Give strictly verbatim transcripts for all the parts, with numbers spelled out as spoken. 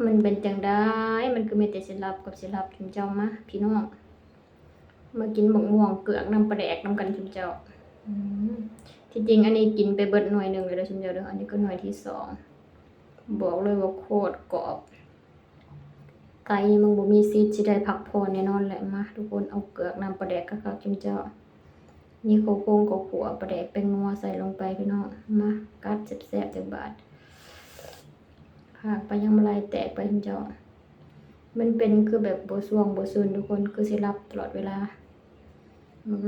มันเป็นจั่งใด มันคือมีแต่สิหลับกับสิหลับ ซุมเจ้ามา พี่น้อง มากินบักม่วงเกือกน้ำปลาแดกนำกันซุมเจ้า อืม ที่จริงอันนี้กินไปเบิดหน่วยหนึ่งเลยเด้อซุมเจ้าเด้อ อันนี้ก็หน่วยที่สอง บอกเลยว่าโคตรกรอบ ไก่นี่มันบ่มีสิทธิ์สิได้พักผ่อนแน่นอนแหละ มาทุกคน เอาเกือกน้ำปลาแดกคักๆซุมเจ้า มีข้าวโพงข้าวขั่วปลาแดกแป้งนัวใส่ลงไปพี่น้อง มากัดแซ่บๆจักบาด หากไปยังบ่ไหลแตกไปซุมเจ้า มันเป็นคือแบบบ่ส่วงบ่ซืนทุกคน คือสิหลับตลอดเวลา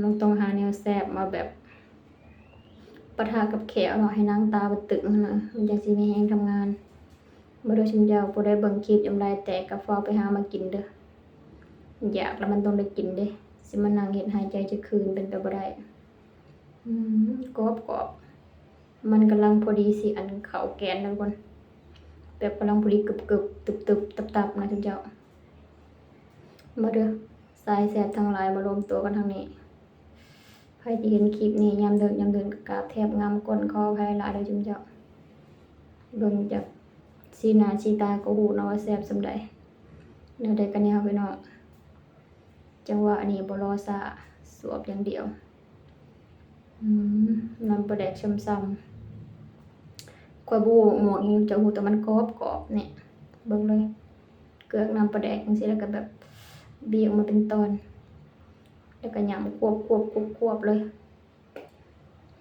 มันต้องหาแนวแซ่บมาแบบ ปะทะกับแข้วเนาะ ให้หนังตาบ่ตึงหั้นนะ มันจั่งสิมีแฮงทำงาน มาเด้อซุมเจ้า ผู้ใดเบิ่งคลิปน้ำลายแตกก็ฟ้าวไปหามากินเด้อ อยากแล้วมันต้องได้กินเด้ สิมานั่งเฮ็ดหายใจจะคืนเป็นไปบ่ได้ อืม กรอบๆ มันกำลังพอดีสิอันเข้าแกนนะทุกคน แบบกำลังพอดีกึบๆ ตึบๆ ตับๆ นะซุมเจ้า มาเด้อ สายแซ่บทั้งหลายมารวมตัวกันทางนี้ ไผที่เห็นคลิปนี้ยามเดินยามเดินก็กราบแทบงามก้น ขออภัยหลายเด้อซุมเจ้า เบิ่งจากสีหน้าสีตาก็ฮู้เนาะว่าแซ่บส่ำใด แนวใดก็แนวพี่น้อง จังหวะนี้บ่รอช้า สวบอย่างเดียว อืม น้ำปลาแดกช่ำๆ ข้อยบ่ฮู้หมวกหยัง เจ้าฮู้แต่มันกรอบๆ นี่ เบิ่งเลย เกือกน้ำปลาแดกจั่งซี้ แล้วก็แบบบีบออกมาเป็นตอน แล้วก็หยำควบๆๆๆ เลย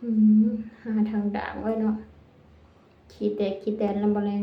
อืม หาทางด่างไว้เนาะ ขี้แตกขี้แตนแล้วบ่แลง